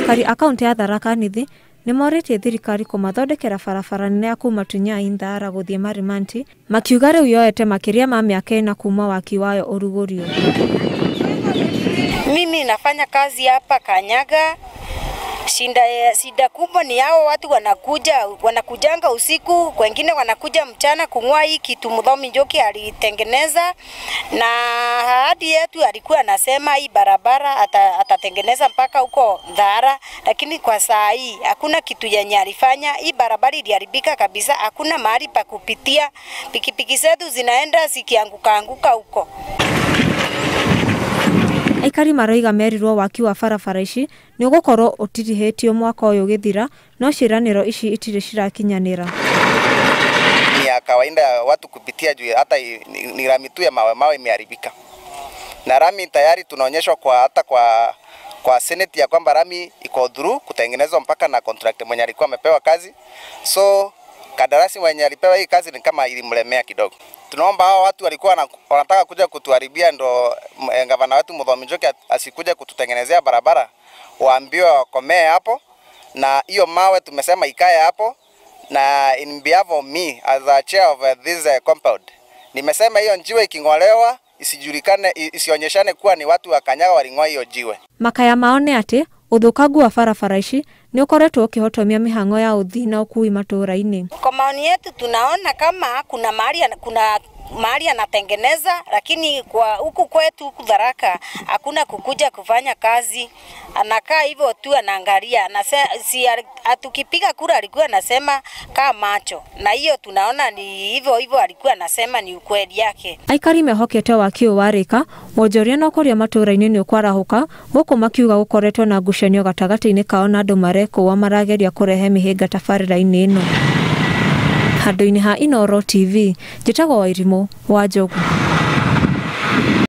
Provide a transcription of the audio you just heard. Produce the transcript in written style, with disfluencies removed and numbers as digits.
Aikari a kaunti ya Tharaka Nithi nĩ morĩtie thirikari kũmathondekera barabara nene ya kuma Tunyai Nthara gũthiĩ Marimanti, makiuga rĩu yoete makĩria ma mĩaka 4 kuma waki wayo ũrugũrio. Mimi nafanya kazi hapa Kanyaga. Shida kubwa ni hao watu wanakujanga usiku, wengine wanakuja mchana kung'oa hii kitu Muthomi Njoki alitengeneza, na ahadi yetu alikuwa anasema hii barabara atatengeneza mpaka huko Nthara, lakini kwa saa hii hakuna kitu yenye alifanya. Hii barabara iliharibika kabisa, hakuna mahali pa kupitia, pikipiki zetu zinaenda zikianguka anguka huko. Aikari maroiga merirwo waki wa barabara ici nĩ ũgũkorwo ũtirihĩtio mwaka ũyũ ũgĩthira, no ciĩranĩro ici itirĩ cirakinyanĩra. Ni ya kawaida ya watu kupitia juu hata ni rami tu ya mawe imeharibika. Na rami tayari tunaonyeshwa kwa hata kwa senate ya kwamba rami iko through kutengenezwa mpaka na contract mwenye alikuwa amepewa kazi. So kadarasi mwenye alipewa hii kazi ni kama ilimlemea kidogo. Tunaomba hao watu walikuwa wanataka kuja kutuharibia ndo gavana wetu Muthomi Njoki asikuja kututengenezea barabara, waambiwe wakomee hapo, na hiyo mawe tumesema ikae hapo. Na in behalf of me as a chair of this compound, nimesema hiyo njiwe iking'olewa isijulikane, isionyeshane kuwa ni watu wa Kanyaga waling'oa hiyo jiwe. Makaya maone ati uthukangu wa barabara ici ni ukoretwo ukihotomia mihango ya uthii na ukui matũra-inĩ. Kwa maoni yetu tunaona kama kuna mahali anatengeneza, lakini kwa huku kwetu huku Tharaka hakuna kukuja kufanya kazi. Anakaa hivyo tu anaangalia, si atukipiga kura alikuwa anasema kaa macho, na hiyo tunaona ni hivyo hivyo alikuwa anasema ni ukweli yake. Aikari mehokete waki ũyũ warĩka wonjoria na ũkũria matũra-inĩ nĩ ũkwarahũka, gũkũ makiuga gũkoretwo na ngucanio gatagatĩ-inĩ kao na andũ marekũa marageria kũrehe mĩhĩnga tabarĩra-inĩ ĩno. Handũ-inĩ ha Inooro TV, njĩtagwo Wairimũ wa Njogu.